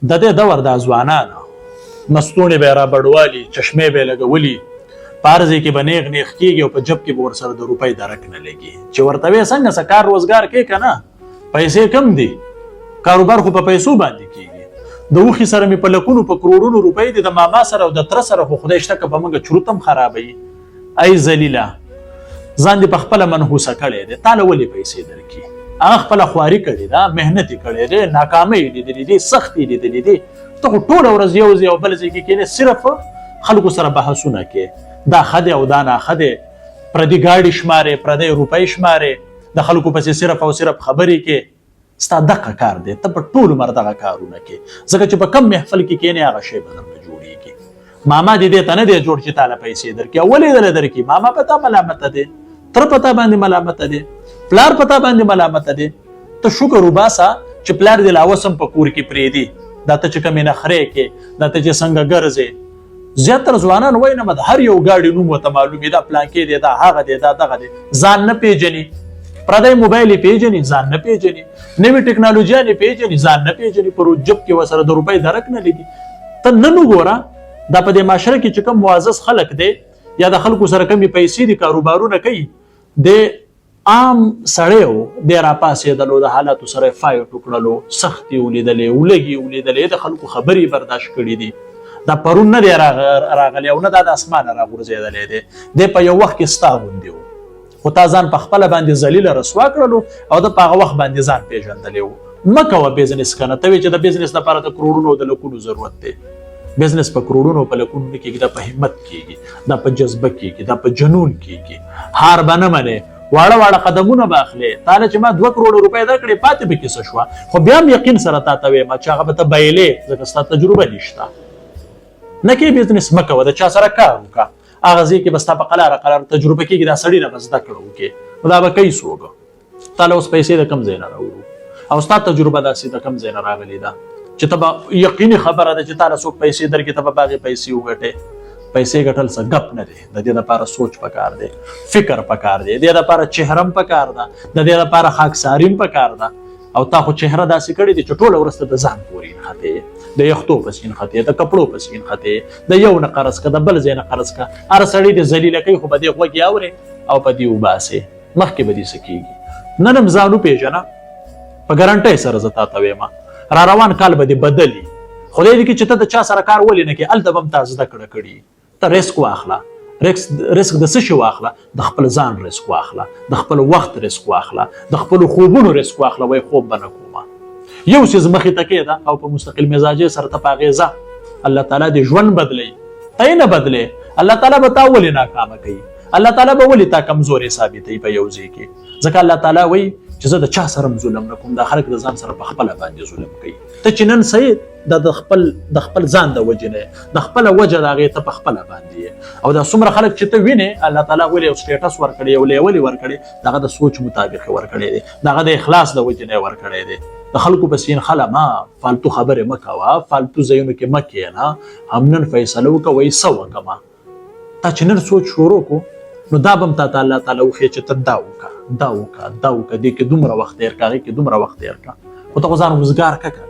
د دې دور دا ځوانان مستونې به را بډوالي، چشمې به لګولي، په هر ځای کې به نیغ نیغ کېږي او په جب کې به ورسره د روپۍ درک نه لګي. چې ورته وې څنګه څه کار روزګار کې که نه، پیسې کم دي، کاروبار خو په پیسو باندې کېږي. د اوښي سره مې په لکونو په کروړونو روپۍ دي، د ماما سره او د تره سره خو خدای شته که په موږ چرت هم خرابوي. ای ذلیله، ځان دې په خپله منحوسه کړی دی، تا له ولې پیسې درکړي؟ هغه خپله خواري کړې ده، محنت یې کړی دی، ناکامۍ یې لیدلې دي، سختې یې لیدلې دي. ته خو ټوله ورځ یو ځای او بل ځای کې کښېنې، صرف خلکو سره بحثونه کې، دا ښه دی او دا ناښه دی، پردي ګاډي شمارې، پردی روپۍ شمارې، د خلکو پسې صرف او صرف خبرې کې. ستا دغه کار دی، ته په ټول عمر دغه کارونه کې، ځکه چې په کم محفل کې کېنې هغه شی به درنه جوړېږي. ماما دې دې ته نه دی جوړ چې تا له پیسې درکړي، او ولې دله درکړي؟ ماما په تا ملامته دی، تره په تا باندې ملامته دی، پلار په تا باندې ملامته دی. ته شکر وباسه چې پلار دې لا اوس هم په کور کې پرېږدي. دا ته چې کومې نخرې کې، دا ته چې څنګه ګرځې، زیاتره ځوانان وایي نه، د هر یو ګاډي نوم ورته معلوم دا پلانکی دی، دا هغه دی، دا دغه دی، ځان نه پیژني. پردی موبایل یې پیژني، ځان نه پیژني. نوې ټکنالوژیان یې پیژني، ځان نه پیژني. پر جب کې ورسره د روپۍ درک نه لګي. ته نن وګوره، دا په دې معاشره کې چې کوم معزز خلک دی یا د خلکو سره کمې پیسې دي، کاروبارونه کوي، د عام سړی و، دی راپاڅېدلو، د حالاتو سره یې فایټ وکړلو، سختې یې ولیدلې، ولږې یې ولیدلې، د خلکو خبرې یې برداشت کړې دي. دا پرون نه دی راغلی او نه دا د اسمانه راغورځېدلی دی. دی په یو وخت کې ستا غوندې و، خو تا ځان په خپله باندې ذلیله رسوا کړلو او ده په هغه وخت باندې ځان پېژندلی و. مه کوه بزنس که نه، ته وې چې د بزنس لپاره د کروړونو او د لکونو ضرورت دی. بزنس په کروړونو په لکونو نه کېږي، دا په همت کېږي، دا په جذبه کېږي، دا په جنون کېږي. هار به نه منې، واړه واړه قدمونه به اخلې. تا له چې ما 2 کروړه روپۍ درکړې، پاتې پکې څه شوه؟ خو بیا هم یقین سره تا ته وایم چې هغه به ته بایلې، ځکه ستا تجربه نشته. نه کې بزنس مه کوه، د چا سره کار وکړه، هغه ځای کې به ستا په قلاره قلاره تجربه کېږي. دا سړي نه به زده کړه وکړې، نو دا به کوي څوک؟ تا له اوس پیسې د کوم ځای نه راوړو؟ او ستا تجربه داسې د کوم ځای نه راغلې ده چې ته به یقیني خبره ده چې تا له څوک پیسې درکړي، ته به په هغې پیسې وګټې؟ پیسې ګټل څه ګپ نه دی. د دې لپاره سوچ پکار دی، فکر پکار دی، د دې لپاره چهره هم پکار ده، د دې لپاره خاکساري هم پکار ده. او تا خو چهره داسې کړې دي چې ټوله ورځ ته د ځان پورې نښتې، د یختو پسې نښتې، د کپړو پسې نښتې، د یو نه قرض که، د بل ځای نه قرض که، هر سړی دې ذلیله کوي، خو په دې غوږ یې اورې او په دې وباسې. مخکې به دې څه کېږي؟ نن هم ځان وپېژنه، په ګارنټۍ سره زه تا ته وایم، را روان کال به دې بدلي. خدای دې کړي چې ته د چا سره کار ولې نه کوې، هلته به هم تا زده کړه کړي. ته ریسک واخله، ریسک د څه شي واخله؟ د خپل ځان ریسک واخله، د خپل وخت ریسک واخله، د خپلو خوبونو ریسک واخله. وای خوب به نه کومه، یو څیز مخې ته کېده او په مستقل مزاجۍ سره ته په هغې ځه. الله تعالی دې ژوند بدلوي، ته یې نه بدلې. الله تعالی به تا ولې ناکامه کوي؟ الله تعالی به ولې تا کمزورې ثابتوي په یو ځای کې؟ ځکه الله تعالی وایي چې زه د چا سره هم ظلم نه کوم، دا خلک د ځان سره په خپله باندې ظلم کوي. ته چې نن څه دا د خپل ځان د وجې نه، د خپله وجه د هغې ته په خپله باندې. او دا څومره خلک چې ته وینې، الله تعالی ولې یو سټیټس ورکړی، یو لیول یې ورکړی، دغه د سوچ مطابق یې ورکړی دی، دغه د اخلاص د وجې نه یې ورکړی دی. د خلکو پسې نښله مه، فالتو خبرې مه کوه، فالتو ځایونو کې مه کښېنه. هم نن فیصله وکړه، وایي څه وکړم؟ تا چې نن سوچ شروع کو، نو دا به هم تا ته الله تعالی وښیي چې ته دا وکړه، دا وکړه، دا وکړه، دې کې دومره وخت تېر کړه، هغې کې دومره وخت تېر کړه. خو ته خو ځان وزګار کړه که نه.